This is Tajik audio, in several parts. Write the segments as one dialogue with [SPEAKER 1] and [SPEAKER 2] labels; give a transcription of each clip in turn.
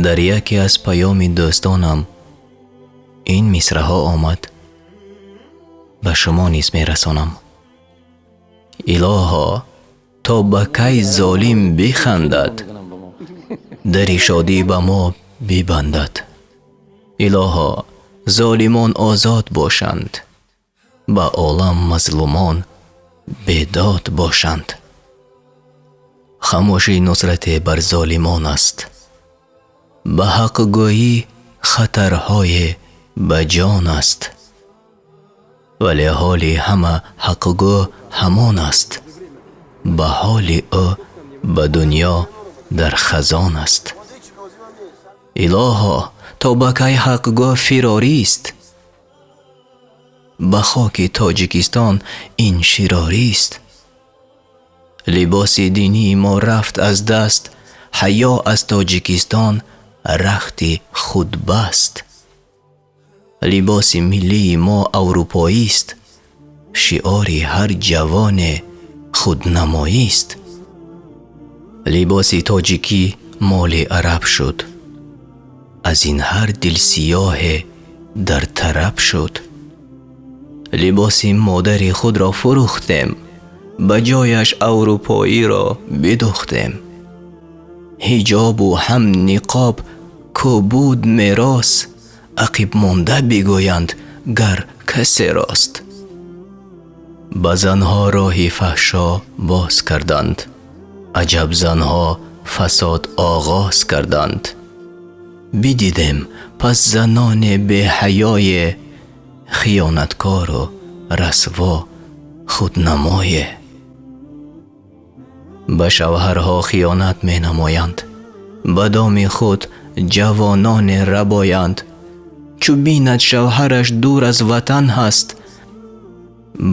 [SPEAKER 1] Дар яке аз паёми дӯстонам ин мисраъҳо омад, ба шумо низ мерасонам. Илоҳо, то ба кай золим бихандад, дар шодӣ ба мо бибандад. Илоҳо, золимон озод бошанд, ба олам мазлумон бедод бошанд. Хомӯшӣ нусрат бар золимон аст, ба ҳақгӯйӣ хатарҳои ба ҷон аст. Вале ҳоли ҳама ҳақгӯ ҳамон аст, ба ҳоли ӯ ба дунё дар хазон аст. Илоҳо, то ба кай ҳақгӯ фирорист, ба хоки Тоҷикистон ин шиорист. Либоси динии мо рафт аз даст, ҳаё аз Тоҷикистон рахти худ баст. Либоси миллии мо аврупоист, шиори ҳар ҷавон худнамоист. Либоси тоҷикӣ моли араб шуд, аз ин ҳар дили сиёҳ дар тараб шуд. Либоси модари худро фурӯхтем, ба ҷояш аврупоиро бидӯхтем. Ҳиҷоб ва ҳам niqob ку буд мерос, ақибмонда бигӯянд гар касе рост. Ба занҳо роҳи фаҳшо боз карданд, аҷаб занҳо фасод оғоз карданд. Бидидем пас занони беҳаёи хиёнаткор ва расво худнамой. Ба шавҳарҳо хиёнат менамоянд, ба доми худ ҷавонон рабоянд. Чу бинад шавҳараш дур аз ватан аст,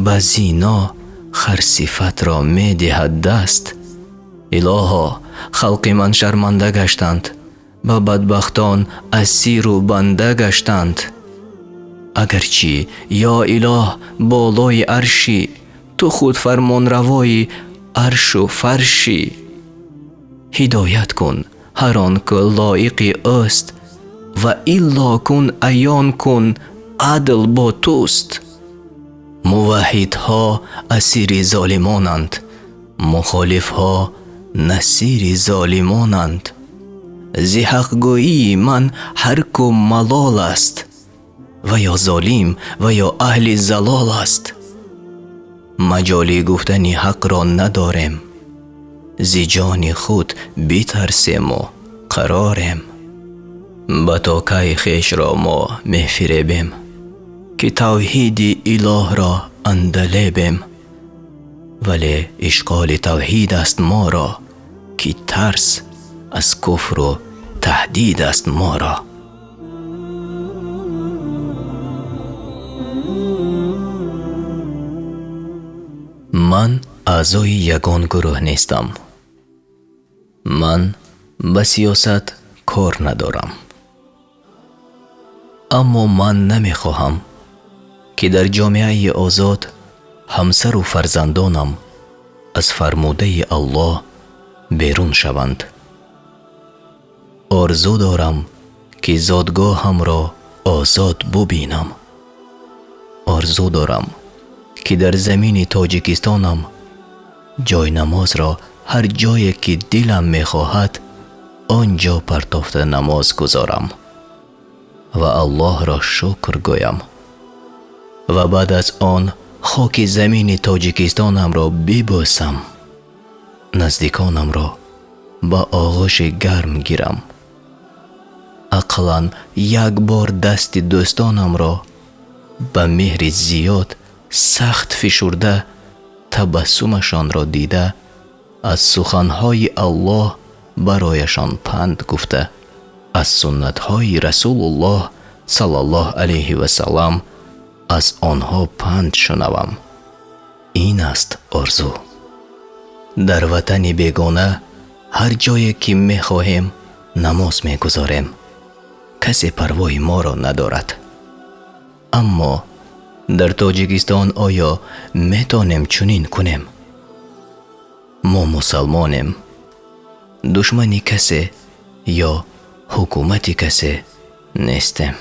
[SPEAKER 1] ба зино хирсифат ро медиҳад даст. Илоҳо, халқи ман шарманда гаштанд, ба бадбахтон асир ва банда гаштанд. Агарчи ё илоҳ болои аршӣ, ту худ фармонравои аршу фаршӣ. Ҳидоят кун ҳар он ку лоиқ ӯст, ва илло кун аён кун адл бо туст. Муваҳҳидҳо асири золимонанд, мухолифҳо насири золимонанд. Зи ҳақгӯйии ман ҳар ку малол аст, ва ё золим ва ё аҳли залол аст. Маҷоли гуфтани ҳақ ро надорем, зи ҷони худ битарсем ва қарорем. Ба то кай хешро мо мефиребем, ки тавҳиди илоҳро андалебем. Вале ишқоли тавҳид аст моро, ки тарс аз куфру таҳдид аст моро. Ман аъзои ягон гурӯҳ нестам. Ман ба сиёсат кор надорам. Аммо ман намехоҳам, ки дар ҷомеаи озод ҳамсар ва фарзандонам аз фармудаи Аллоҳ берун шаванд. Орзу дорам, ки зодгоҳамро озод бибинам. Орзу дорам, ки дар замини Тоҷикистонам ҷои намозро ҳар ҷое ки дилам мехоҳад он ҷо партофта намоз гузорам ва Аллоҳро шукр гӯям ва баъд аз он хоки замини Тоҷикистонамро бибӯсам, наздиконамро ба оғӯши гарм гирам, ақаллан як бор дасти дӯстонамро ба меҳри зиёд сахт фишурда табассумашонро дида аз суханҳои Аллоҳ барояшон панд гуфта аз суннатҳои Расулуллоҳ саллаллоҳу алайҳи васаллам аз онҳо панд шунавам. Ин аст орзу. Дар ватани бегона ҳар ҷое ки мехоҳем намоз мегузорем. Касе парвои моро надорад. Аммо дар Тоҷикистон оё метавонем чунин кунем? Мо мусулмонем. Душмани касе ё ҳукумати касе нестем.